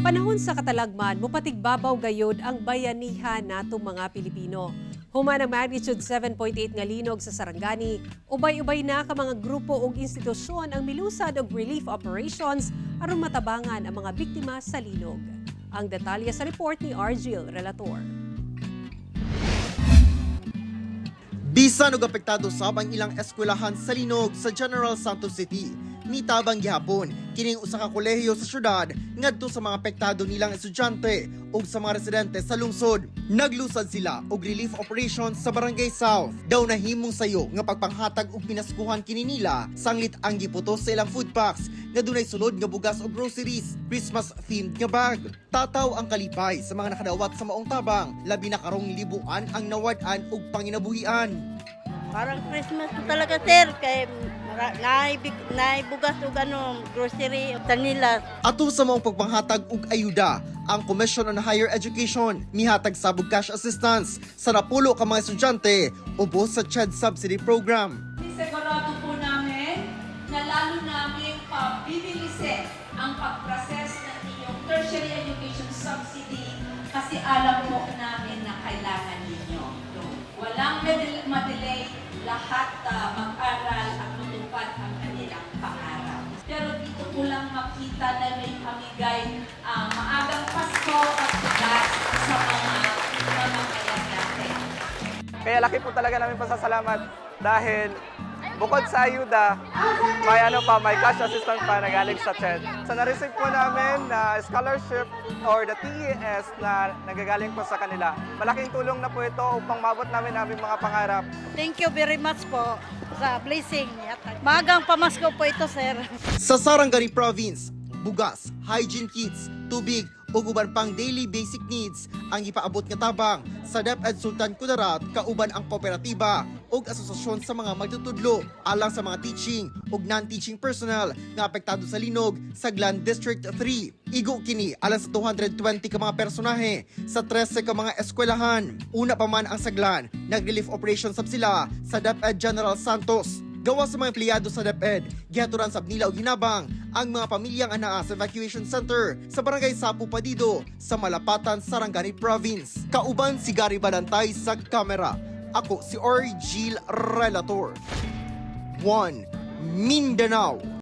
Panahon sa katalagman, mupatigbabaw gayod ang bayanihan natong mga Pilipino. Human ang magnitude 7.8 nga linog sa Sarangani, ubay-ubay na ka mga grupo ug institusyon ang milusad og relief operations aron matabangan ang mga biktima sa linog. Ang detalye sa report ni Argil Relator. Bisan og apektado sab ang ilang eskwelahan sa linog sa General Santos City, nitabang gihapon kining usa ka kolehiyo sa syudad ngadto sa mga apektado nilang estudyante ug sa mga residente sa lungsod. Naglusad sila og relief operations sa Barangay South. Daw nahimong sayo nga pagpanghatag og pinaskuhan kini nila sanglit ang giputos sa ilang food packs nga dunay sulod nga bugas og groceries, Christmas themed nga bag. Tataw ang kalipay sa mga nakadawat sa maong tabang, labi na karong libuan ang nawad-an og panginabuhian. Parang Christmas po talaga, sir. Kay naibugas og ano, grocery, tanila. Ato sa maong pagpanghatag og ayuda, ang Commission on Higher Education mihatag sab og cash assistance sa napulo ka mga estudyante ubos sa CHED Subsidy Program. Sigurado po namin na lalo namin pabibilisin ang pag-process ng inyong tertiary education subsidy kasi alam po namin na kailangan ninyo. Walang madelay, lahat mag-aral at matupad ang kanilang pangarap. Pero dito ko lang makita na may pamigay maagang Pasko at bigas sa mga mamamayan natin. Kaya laki po talaga namin pasasalamat dahil bukod sa ayuda, may ano pa, may cash assistance pa na galing sa CHED. So na-receive po namin na scholarship or the TES na nagagaling po sa kanila. Malaking tulong na po ito upang maabot namin aming mga pangarap. Thank you very much po sa blessing. Maagang pamasko po ito, sir. Sa Sarangani Province, bugas, hygiene kits, tubig ug uban pang daily basic needs ang ipaabot nga tabang sa DepEd Sultan Kudarat kauban ang kooperatiba ug asosasyon sa mga magtutudlo alang sa mga teaching ug non-teaching personnel nga apektado sa linog sa Glan District 3. Igo kini alang sa 220 ka mga personahe sa 13 ka mga eskwelahan. Una pa man ang Saglan, nag-relief operation sab sila sa DepEd General Santos. Gawa sa mga empleyado sa DepEd, gihaturan sab nila og hinabang ang mga pamilyang anaa sa evacuation center sa Barangay Sapu Padido sa Malapatan, Sarangani Province. Kauban si Gary Balantay sa kamera. Ako si Orgil Relator. 1. Mindanao.